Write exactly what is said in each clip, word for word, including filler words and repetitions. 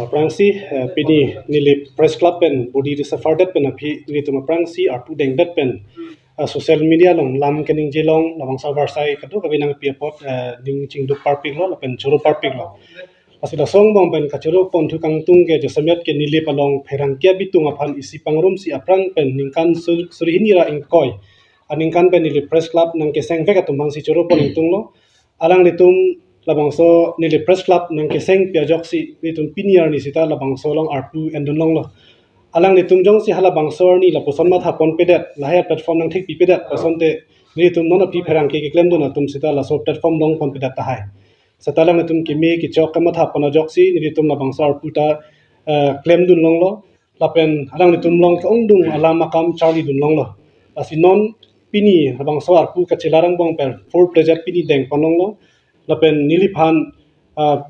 Aphrangsi, eh, pini neli Press Club pen body risafardet pen aphi nelitum aphrangsi arpu dengdet pen, eh, social media along lam keningje long labangso avarsai kadokave nangpi apot, eh, ning chingduk parpiklo lapen choro parpiklo. Lasi laso angbong pen kachoro ponthu kangtung ke jasemet ke Nilip along pherangke abitung aphan isi pangrumsi aphrang pen ningkan sur-, suri hini ra ingkoi aningkan pen neli Press Club nangkesengvek atum aphansi choro pon ingtunglo. Alanglitum labangso neli Press Club nangkesengpi ajoksi nelitum pini arni sita labangso along arpu endun longlo. Alanglitum jongsi halabangso arni lapuson matha ponpedet, lahai platform nangthekpipedet, lasonte nelitum non aphi pherangke keklemdun atum sita laso platform long ponpedet tahai. Seta alanglitum keme kechok kamatha pon ajoksi nelitum labangso arpu ta, eh, klemdun longlo. Lapen alanglitum along ke-ongdung alam akam charlidun longlo. Lasi non pini labangso arpu kachelar angbong pen full-fledged pini deng pon longlo. Lapen neliphan, ah,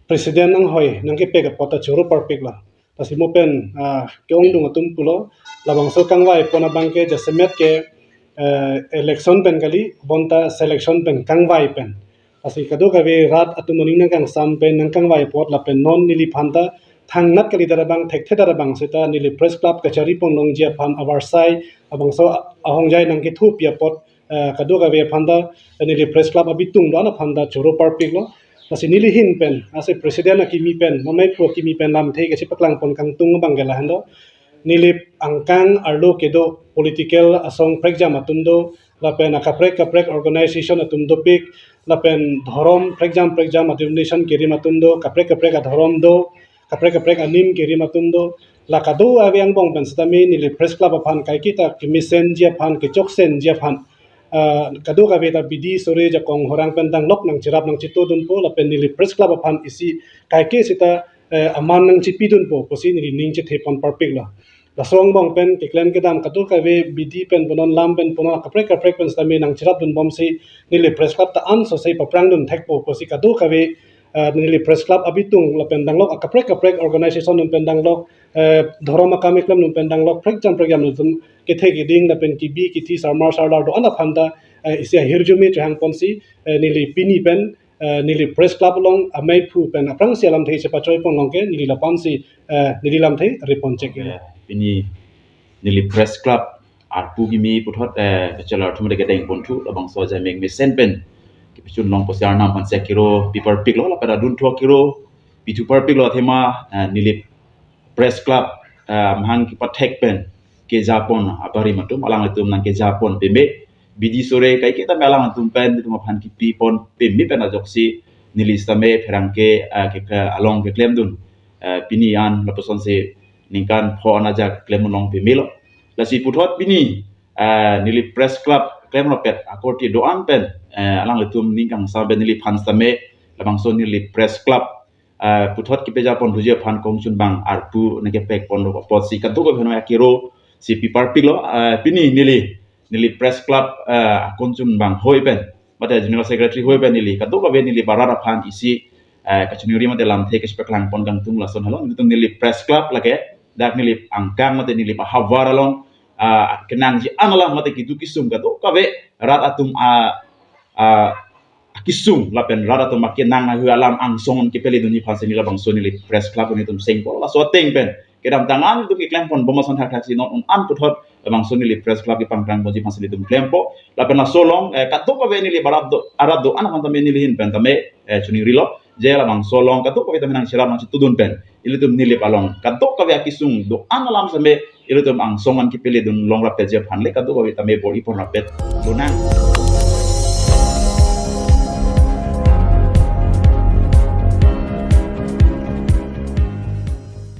president anghoi nangkepek apot ta choro parpiklo. Lasi mo pen, ah, ke-ongdung atum pulo, labangso kangvai pon abang ke jasemet ke, eh, election pen kali, bonta selection pen kangvai pen. Lasi kadokave rat atum aning nangkangsam pen nangkangvai apot lapen non neliphan ta thangnat kalidet abang, thekthe det abang seta neli Press Club kachari pon longji aphan avarsai, labangso ahongjai nangkethupi apot, eh, kadokave aphan ta, eh, neli Press Club abitung do-an aphan ta choro parpiklo. Lasi neli ahin pen, ase president akimi pen, mameiphu akimi pen lamthe kachepaklang pon kangtung abang ke lahenlo. Neli angkang arlo kedo political asong prekjam atum do, lapen akaprek kaprek organization atum dopik, lapen dhorom prekjam prekjam denomination kerim atum do, kaprek kaprek adhorom do, kaprek kaprek anim kerim atum do. La kadokave angbong pen sitame neli Press Club aphan kaiketa kemesenji aphan, kechoksenji aphan, ah, kadokave ta bidi sore jakong horang pen danglok nangcherap nangchetodunpo, lapen neli Press Club aphan isi kaike sita, eh, aman nangchipidunpo pusi neli ning chethe pon parpiklo. Laso angbong pen keklem kedam kadokave bidi pen punon, lam pen punon, kaprek kaprek pen sitame nangcherapdunbomsi neli Press Club ta ansose paphrangdun thekpo pusi kadokave, eh, neli Press Club abitung lapen danglok akaprek kaprek organization atum pen danglok, eh, dhorom akam keklem atum pen danglok prekjam prekjam atum kethe keding lapen kebi kethe sarmar sarlar do-an aphan ta, eh, isi ahirjume chehang ponsi, eh, neli pini pen, eh, neli Press Club along ameiphu pen aphrangsi alamthe chepachoi pon long ke neli lapu-ansi, eh, neli lamthe repon chek. Ya, pini neli Press Club arpu kimi puthot, eh, kachelar atum kedeng ponthu labangso ajai mek mesen pen kepachun long pusi Arnam aphansi akero pi parpiklo, lapen adunthu akero pithu parpiklo athema, eh, neli Press Club, eh, amahang kepathek pen kejapon abarim atum, alanglitum nangkejapon peme, bidi sore kaiketa me alanglitum pen itum aphan kipipon peme pen ajoksi neli sitame pherangke, eh, ke, ke along keklemdun, eh, pini an lapusonsi ningkan pho an ajak klem long pemelo. Lasi puthot pini, eh, neli Press Club klemlo pet akorte do-an pen, eh, alanglitum ningkangsam pen neliphan sitame labangso neli Press Club, eh, puthot kepejapon thuji aphan kongchunbang arpu nangkepek ponlo apotsi kadokave aphan akero si pi parpiklo, eh, pini neli, neli Press Club, eh, akongchunbang hoi pen mate General Secretary hoi pen neli kadokave neli barat aphan isi, eh, kachiningri mate lamthe kachepaklang pon kangtung lason henlo. Nelitum neli Press Club lake dak neli angkang mate neli ahavar along, ah, kenangji an alam mate keduk kesung kadokave rat atum, ah, ah, akesung lapen rat atum akenang ahu alam angsong kepeledunji aphansi neli labangso neli Press Club nelitum sengpo. Laso ateng pen kedamtang an itum keklem ponbom ason thakthaksi non un-an puthot labangso neli Press Club kepangkrang ponji aphansi nelitum klempo. Lapen laso along, eh, kadokave neli barat do, arat do-an aphan tame neli ahin pen tame, eh, chiningrilo. Je labangso along kadokave tame nangcherap nangchetodun pen ilitum Nilip along kadokave akesung do-an alam sitame ilitum angsong an kepeledun longrapetji aphan le kadokave tame bor-i ponrapet lonang.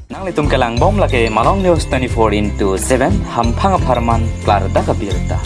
Nanglitum kelangbom lake Malong News twenty-four into seven, hamphang apharman klardak abirta.